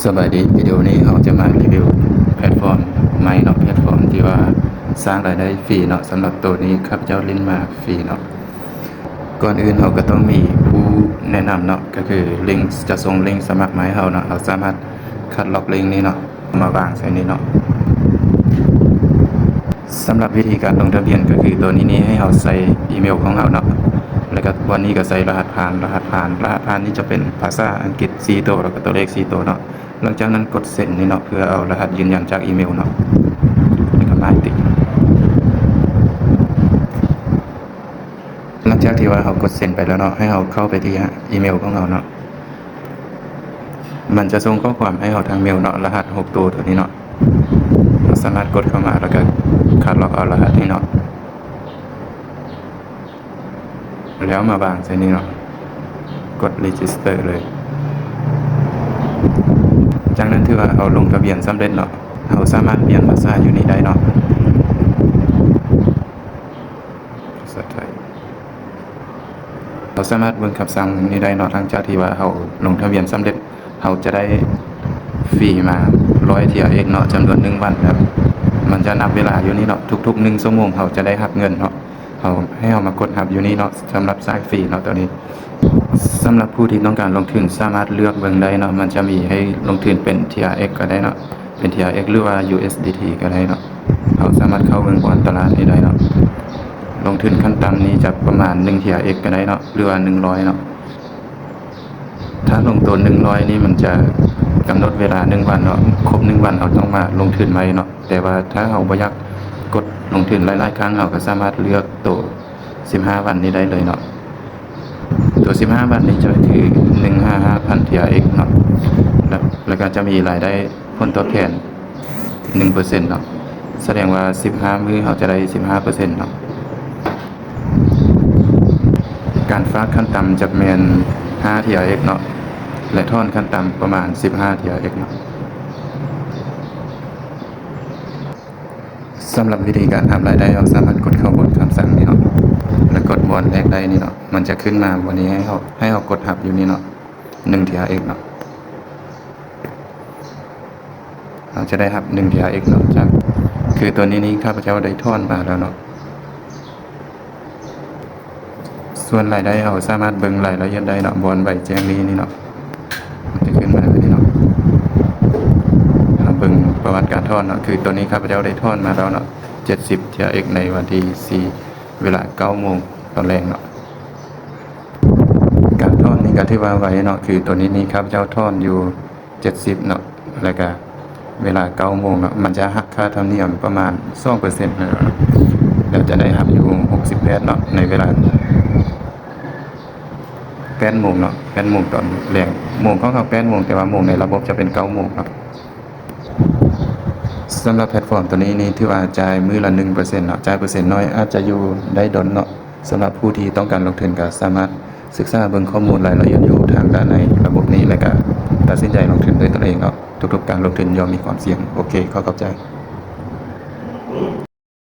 ສະບາຍດີ, ວິດີໂອນີ້ເຮົາຈະມາຣີວິວແພລດຟອມໃໝ່ເນາະ, ແພລດຟອມທີ່ວ່າສ້າງລາຍໄດ້ຟຣີເນາະ. ສຳລັບໂຕນີ້ຂ້າພະເຈົ້າຫຼິ້ນມາຟຣີເນາະ. ກ່ອນອື່ນເຮົາກໍຕ້ອງມີຜູ້ແນະນຳເນາະ, ກໍຄືລິງ ຈະສົ່ງລິງສະໝັກມາໃຫ້ເຮົາເນາະ. ເຮົາສາມາດຄັດລອກລິງນີ້ເນາະ ມາວາງໃສ່ນີ້ເນາະ. ສຳລັບວິທີການລົງທະບຽນກໍຄືໂຕນີ້ນີ້ ໃຫ້ເຮົາໃສ່ອີເມວຂອງເຮົາເນາະ, ແລ້ວກໍບ່ອນນີ້ກໍໃສ່ລະຫັດຜ່ານ, ລະຫັດຜ່ານ, ລະຫັດຜ່ານນີ້ຈະເປັນພາສາອັງກິດສີ່ໂຕ ແລ້ວກໍຕົວເລກສີ່ໂຕເນາະ. ຫຼັງຈາກນັ້ນກົດເຊັນນີ້ເນາະ ເພື່ອເອົາລະຫັດຢືນຢັນຈາກອີເມວເນາະ, ແລ້ວກໍໝາຍຕິກ. ຫຼັງຈາກທີ່ວ່າເຮົາກົດເຊັນໄປແລ້ວເນາະ, ໃຫ້ເຮົາເຂົ້າໄປທີ່ອີເມວຂອງເຮົາເນາະ. ມັນຈະສົ່ງຂໍ້ຄວາມໃຫ້ເຮົາທາງເມວເນາະ, ລະຫັດຫົກໂຕໂຕນີ້ເນາະ. ເຮົາສາມາດກົດເຂົ້າມາ ແລ້ວກໍຄັດລອກເອົາລະຫັດນີ້ເນາະ, ແລ້ວມາວາງໃສ່ນີ້ເນາະ, ກົດ register ເລີຍ. ຈາກນັ້ນຖືວ່າເຮົາລົງທະບຽນສຳເລັດເນາະ. ເຮົາສາມາດປ່ຽນພາສາຢູ່ນີ້ໄດ້ເນາະ. ພາສາໄທ. ເຮົາສາມາດເບິ່ງຄຳສັ່ງນີ້ໄດ້ເນາະ. ຫຼັງຈາກທີ່ວ່າເຮົາລົງທະບຽນສຳເລັດ, ເຮົາຈະໄດ້ຟຣີມາຮ້ອຍ ທີອາເອັກ ເນາະ, ຈຳນວນໜຶ່ງວັນ. ແລ້ວມັນຈະນັບເວລາຢູ່ນີ້ເນາະ, ທຸກໆໜຶ່ງຊົ່ວໂມງເຮົາຈະໄດ້ຮັບເງິນເນາະ. ເຮົາ ໃຫ້ເຮົາມາກົດຮັບຢູ່ນີ້ເນາະ, ສຳລັບສາຍຟຣີເນາະ. ໂຕນີ້ສຳລັບຜູ້ທີ່ຕ້ອງການລົງທຶນສາມາດເລືອກເບິ່ງໄດ້ເນາະ, ມັນຈະມີໃຫ້ລົງທຶນເປັນ ທີອາເອັກ ກໍໄດ້ເນາະ. ເປັນ ທີອາເອັກ ຫຼືວ່າ ຢູເອັສດີທີ ກໍໄດ້ເນາະ. ເຮົາສາມາດເຂົ້າເບິ່ງບ່ອນຕະຫຼາດນີ້ໄດ້ເນາະ. ລົງທຶນຂັ້ນຕ່ຳນີ້ຈະປະມານໜຶ່ງ ທີອາເອັກ ກໍໄດ້ເນາະ ຫຼືວ່າໜຶ່ງຮ້ອຍເນາະ. ຖ້າລົງໂຕໜຶ່ງຮ້ອຍນີ້ ມັນຈະກຳນົດເວລາໜຶ່ງວັນເນາະ, ຄົບໜຶ່ງວັນເຮົາຕ້ອງມາລົງທຶນໃໝ່ເນາະ. ແຕ່ວ່າຖ້າເຮົາບໍ່ຢາກກົດລົງທຶນຫຼາຍໆຄັ້ງ, ເຮົາກໍສາມາດເລືອກໂຕສິບຫ້າວັນນີ້ໄດ້ເລີຍເນາະ. ໂຕສິບຫ້າວັນນີ້ຈະຖືໜຶ່ງຫ້າຫ້າພັນ ທີອາເອັກ ເນາະ, ແລ້ວ ແລ້ວກໍຈະມີລາຍໄດ້ຜົນຕອບແທນໜຶ່ງເປີເຊັນເນາະ. ສະແດງວ່າສິບຫ້າມື້ເຮົາຈະໄດ້ສິບຫ້າເປີເຊັນເນາະ. ການຝາກຂັ້ນຕ່ຳຈະແມ່ນຫ້າ ທີອາເອັກ ເນາະ, ແລະ ຖອນຂັ້ນຕ່ຳປະມານສິບຫ້າ ທີອາເອັກ ເນາະ. ສຳລັບວິທີການຮັບລາຍໄດ້, ເຮົາສາມາດກົດເຂົ້າບ່ອນຄຳສັ່ງນີ້ເນາະ, ແລ້ວກົດບ່ອນແລກໄດ້ນີ້ເນາະ. ມັນຈະຂຶ້ນມາບ່ອນນີ້ໃຫ້ເຮົາ, ໃຫ້ເຮົາກົດຮັບຢູ່ນີ້ເນາະ, ໜຶ່ງ ທີອາເອັກ ເນາະ. ເຮົາຈະໄດ້ຮັບໜຶ່ງ ທີອາເອັກ ເນາະ. ຈາກ ຄືຕົວນີ້ນີ້ ຂ້າພະເຈົ້າໄດ້ຖອນມາແລ້ວເນາະ. ສ່ວນລາຍໄດ້ເຮົາສາມາດເບິ່ງລາຍລະອຽດໄດ້ເນາະ, ບ່ອນໃບແຈ້ງນີ້ນີ້ເນາະ, ມັນຈະຂຶ້ນມາແບບນີ້ເນາະ. ເຮົາເບິ່ງປະຫວັດການຖອນເນາະ, ຄືຕົວນີ້ຂ້າພະເຈົ້າໄດ້ຖອນມາແລ້ວເນາະ, ເຈັດສິບ ທີອາເອັກ ໃນວັນທີສີ່ ເວລາເກົ້າໂມງຕອນແລງເນາະ. ການຖອນນີ້ກໍຖືວ່າໄວເນາະ, ຄືຕົວນີ້ນີ້ຂ້າພະເຈົ້າຖອນຢູ່ເຈັດສິບເນາະ, ແລ້ວກໍເວລາເກົ້າໂມງເນາະ, ມັນຈະຫັກຄ່າທຳນຽມປະມານສອງເປີເຊັນເນາະ, ແລ້ວຈະໄດ້ຮັບຢູ່ຫົກສິບແປດເນາະ ໃນເວລາແປດໂມງເນາະ, ແປດໂມງຕອນແລງ. ໂມງຂອງເຮົາແປດໂມງ, ແຕ່ວ່າໂມງໃນລະບົບຈະເປັນເກົ້າໂມງເນາະ. ສຳລັບແພລດຟອມຕົວນີ້ນີ້ ຖືວ່າຈ່າຍມື້ລະໜຶ່ງເປີເຊັນເນາະ, ຈ່າຍເປີເຊັນໜ້ອຍ ອາດຈະຢູ່ໄດ້ດົນເນາະ. ສຳລັບຜູ້ທີ່ຕ້ອງການລົງທຶນກໍສາມາດສຶກສາເບິ່ງຂໍ້ມູນລາຍລະອຽດຢູ່ທາງດ້ານໃນລະບົບນີ້ ແລ້ວກໍຕັດສິນໃຈລົງທຶນດ້ວຍຕົນເອງເນາະ. ທຸກໆການລົງທຶນຍ່ອມມີຄວາມສ່ຽງ. ໂອເຄ, ຂໍຂອບໃຈ.